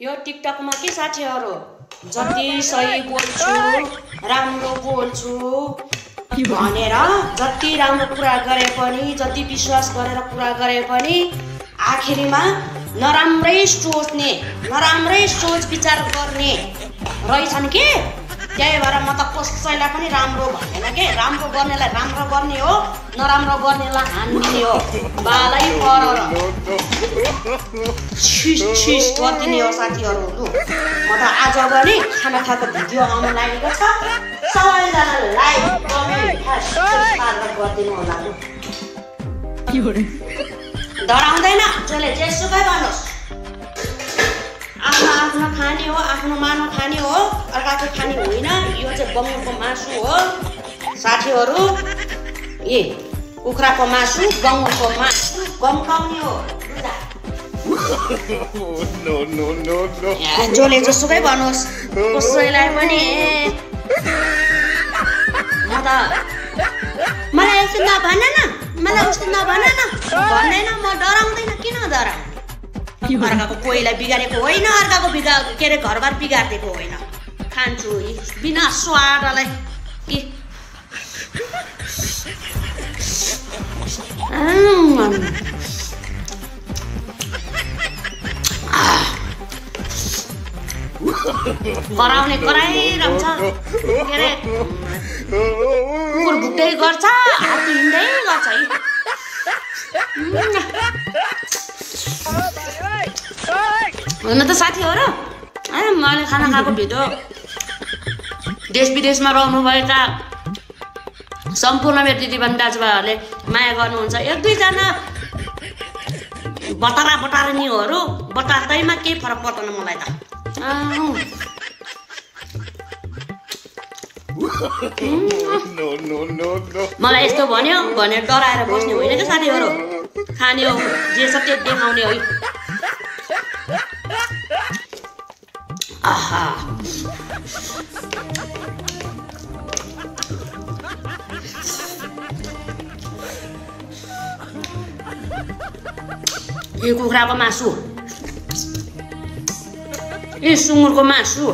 यो टिकटकमा के साथीहरु जति सही बोल्छु राम्रो बोल्छु भनेर जति राम्रो कुरा गरे पनि जति विश्वास गरेर कुरा गरे पनि आखिरीमा नराम्रै सोच्ने नराम्रै सोच विचार गर्ने रहेछन् के। त्यही भएर म त कसैलाई पनि राम्रो भन्दैन के। राम्रो गर्नेलाई राम्रो गर्ने हो नराम्रो गर्नेलाई हान्दिने हो बालै पर छिस गरिदिने हो साथीहरु। म त आज पनि खाना खाएको भिडियो आउन लागेको छ सबैजना लाइक कमेन्ट सब्स्क्राइब गरिदिनु होला लु। डराउँदैन जसले जेसुकै भन्नुस् आफ्नो आफ्नो खाने हो आफ्नो मानो खाने हो अर्काको खाने होइन। यो चाहिँ बङ्गुरको मासु हो साथीहरु। ए कुखुराको मासु बङ्गुरको मासु गम्काउने हो जसले जसुकै भन्नुहोस् कसैलाई पनि म त मलाई यस्तो नभन न मलाई उस्तो नभन न भन्दैन। म डराउँदैन किन डराउ। अर्काको कोहीलाई बिगारेको होइन अर्काको के अरे घरबार बिगारिदिएको होइन। खान्छु बिना स्वादलाई के कराउने कराइरहन्छ के अरे कुकुर भुक्दै गर्छ हात हिँड्दै गर्छ होइन त साथीहरु। मैले खाना खाएको भिडियो देश विदेशमा रहनुभएका सम्पूर्ण मेरो दिदीबहिनी दाजुभाइहरूले माया गर्नुहुन्छ। एक दुईजना बटारा बटारिनीहरू बटार्दैमा केही फरक पर्दैन मलाई त। मलाई यस्तो भन्यो भनेर डराएर बस्ने होइन क्या साथीहरु। खाने हो जे छ त्यो देखाउने हो। आहा यो कुखुराको मासु यो सुँगुरको मासु